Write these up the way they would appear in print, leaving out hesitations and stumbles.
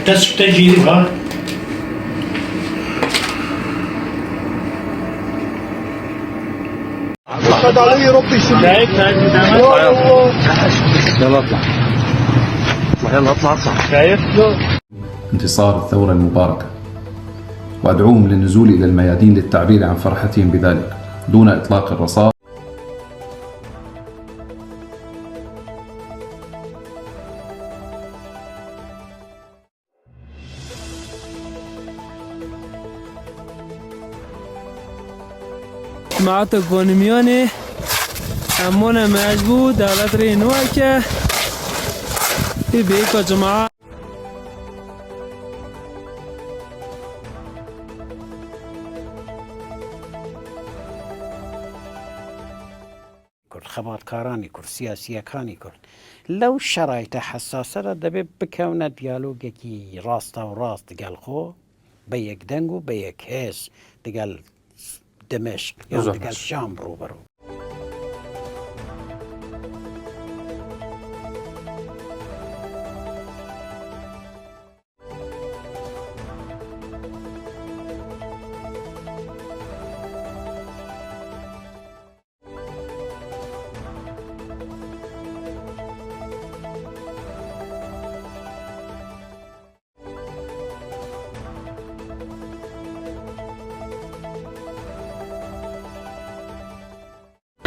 دەست تەگیری ها. يلا اطلع يلا اطلع اطلع. شايف؟ انتصار الثورة المباركة، وأدعوهم للنزول إلى الميادين للتعبير عن فرحتهم بذلك دون إطلاق الرصاص. جماعت گونمیانه امون مجبور دولت رینوه که بیکا جماعت. کورد، خەباتکارانی کورد، سیاسییەکانی کورد لەو شەرایتە حەساسەدا دەبێ بکەونە دیالۆگێکی ڕاستەوڕاست دگەل خۆ بە یەک دەنگ و بە یەک هێز دگەل دمشق یان دگەل شام ڕووبەڕوو.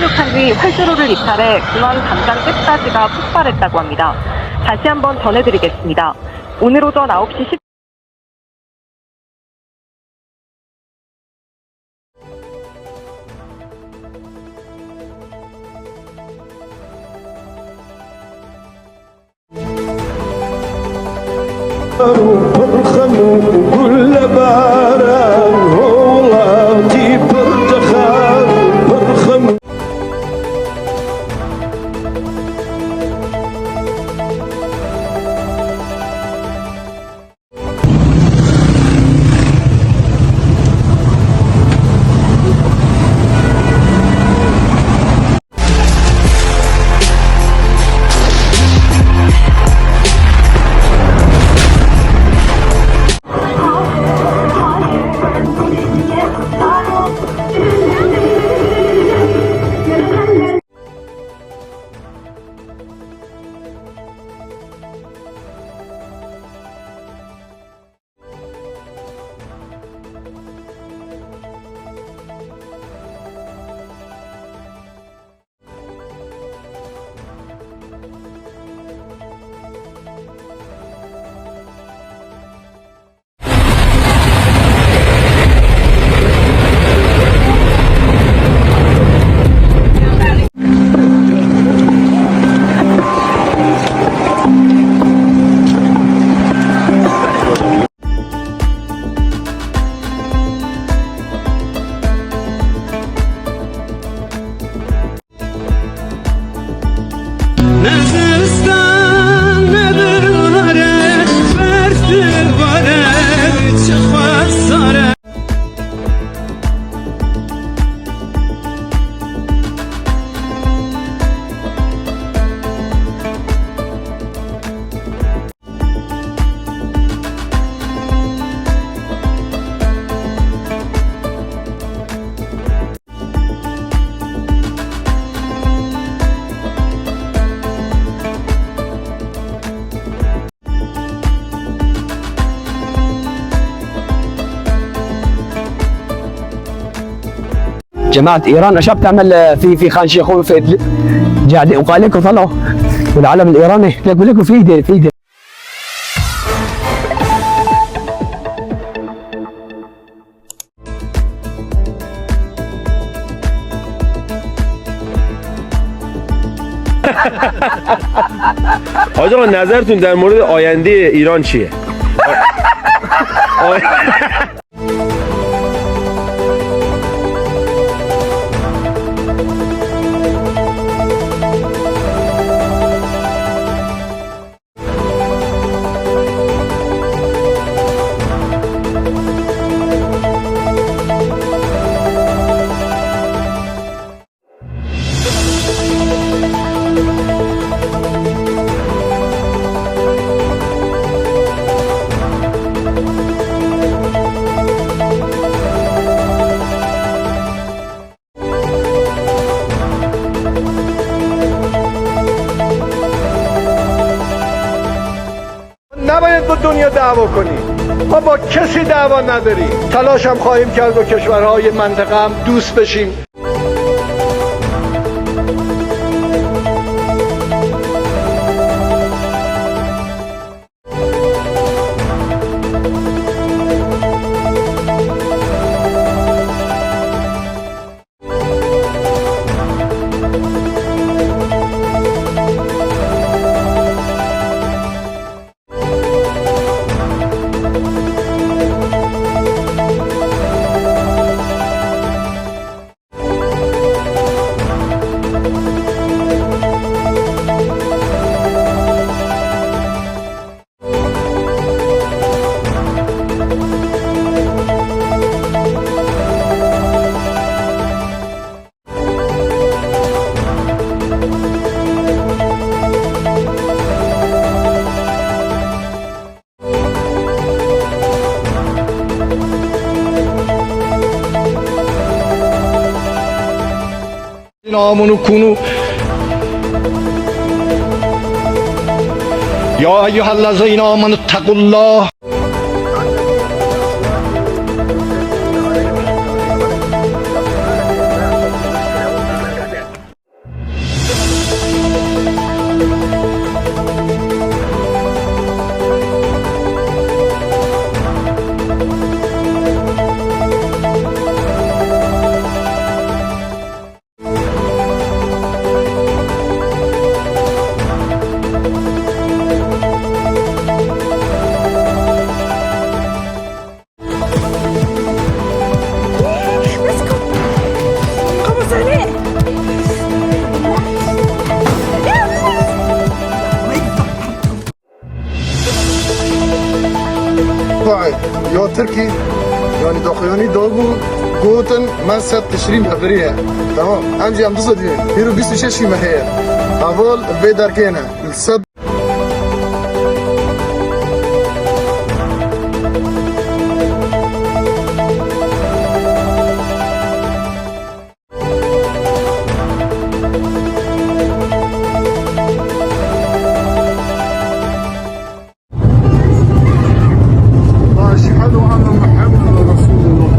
착륙한 뒤 활주로를 이탈해 공항 담장 끝까지가 폭발했다고 합니다. 다시 한번 전해드리겠습니다. 오늘 오전 9시 10 جماعة ايران ايش بتعمل في خان شيخون في ادلب؟ قاعدين وقال لكم طلعوا والعلم الايراني لكم لكم في في. حاج آقا نظرتون در مورد آینده ایران چیه؟ دنیا دعوا کنیم. ما با کسی دعوا نداریم. تلاش هم خواهیم کرد با کشورهای منطقه هم دوست بشیم. آمنوا كونوا يا أيها الذين آمنوا اتقوا الله. یا ترکی یعنی داخیانی دابو گوتن من ست تشرین هفریه تمام امجی هم دوست دیگه هیرو 26 مهیه اول في دركينا السد. أشهد أن محمد رسول الله.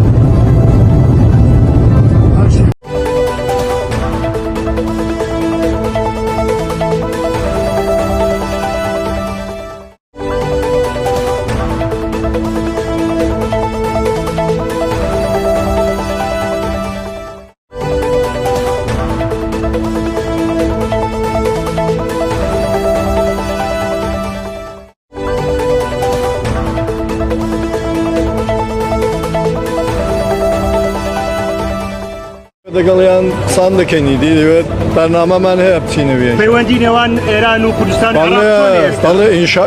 دەگەڵیان قسان دەکەین دیوێت بەرنامەمان هەیە بچینەوێ. پەیوەندی نێوان ئێران و کوردستان و عێراق چۆنە ئێستا؟ بەڵێ ئینشا